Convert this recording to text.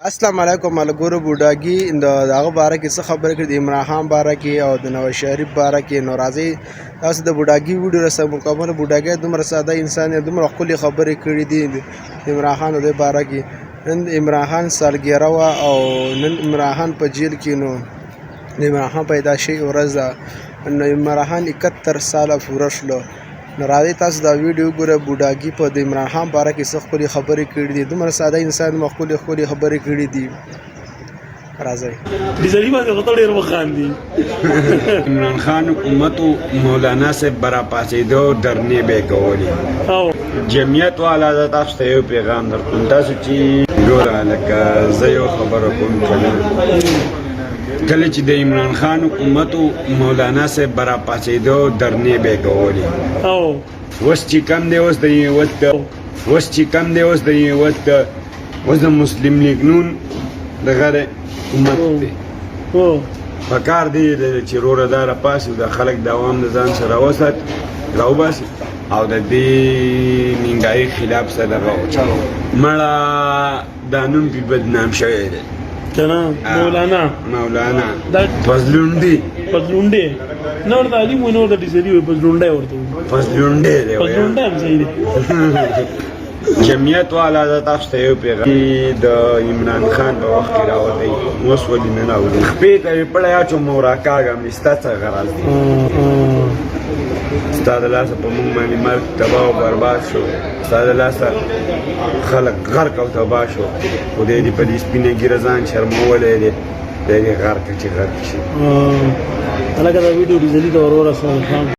السلام علیکم ملګرو. بوډاګي د هغه باره کې څه خبرې کړې، د عمران خان باره کې او د نواز شریف باره کې. نو راځئ تاسو د بوډاګي ویډیو رسه مکمل. بوډاګی دومره ساده انسان دی، دومره ښکلې خبرې کړې دي د عمران خان د دې باره کې. نن عمران خان سالګیره وه او نن عمران خان په جیل کې، نو د عمران خان پیدا شوې ورځ ده. نو عمران خان 71 ساله پوره شلو. نو راځئ تاسو دا ویډیو وګورئ. بوډاګي په د عمران خان باره کې څه ښکلې خبرې کړې دي. دومره ساده انسان مو ښکلې ښکلې خبرې کړې دي. راځئ. ډیزلی باندې خو ته ډېر وخاندي. عمران خان حکومت، مولانا صاحب برا پاسېدو، درنې به کولې. او جمعیت والا، زه تاسو ته یو پیغام درکوم. تاسو چې ګوره، لکه زه یو خبره کوم که نه، کله چې د عمران خان حکومت، مولانا صاحب برا پاسېدو، درنې به کولې. او اوس چې کم دی، اوس د اوس د اوس چې کم دی، اوس د اوس د اوس د مسلم لیګ نون دغه دی، حکومت دی. او پکار دی چې روره دا راپاسي، د خلک د عوام د ځان سره وسات راوباسي او د دې مهنګایۍ خلاف څه دغه وکړي. مړه دا نوم پې بدنام شوی دی. کنه مولانا. مولانا دا فضلونډي. پزلونډې نور د علي مو نور د ډیزلی وي، پزلونډې ورته وي. فضلونډی دی. پزلونډې هم صحیح دی. جمعیت والا، زه تاسو ته یو پیغام. د عمران خان په وخت کې راوتی، اوس ولې نه راوځي؟ خپې ته یې پړی اچوم او راکاږم. ستا څه غرض دی؟ ستا د لاسه په موږ باندې مرګ تباه او برباد شو، ستا د لاسه خلک غرق او تباه شو. خدای دې په دې سپینه ږیره ځان شرمولی دی، دی دې غرق چې غرق شي. هلکه دا ویډیو ډیزلی ته ور ورسوه.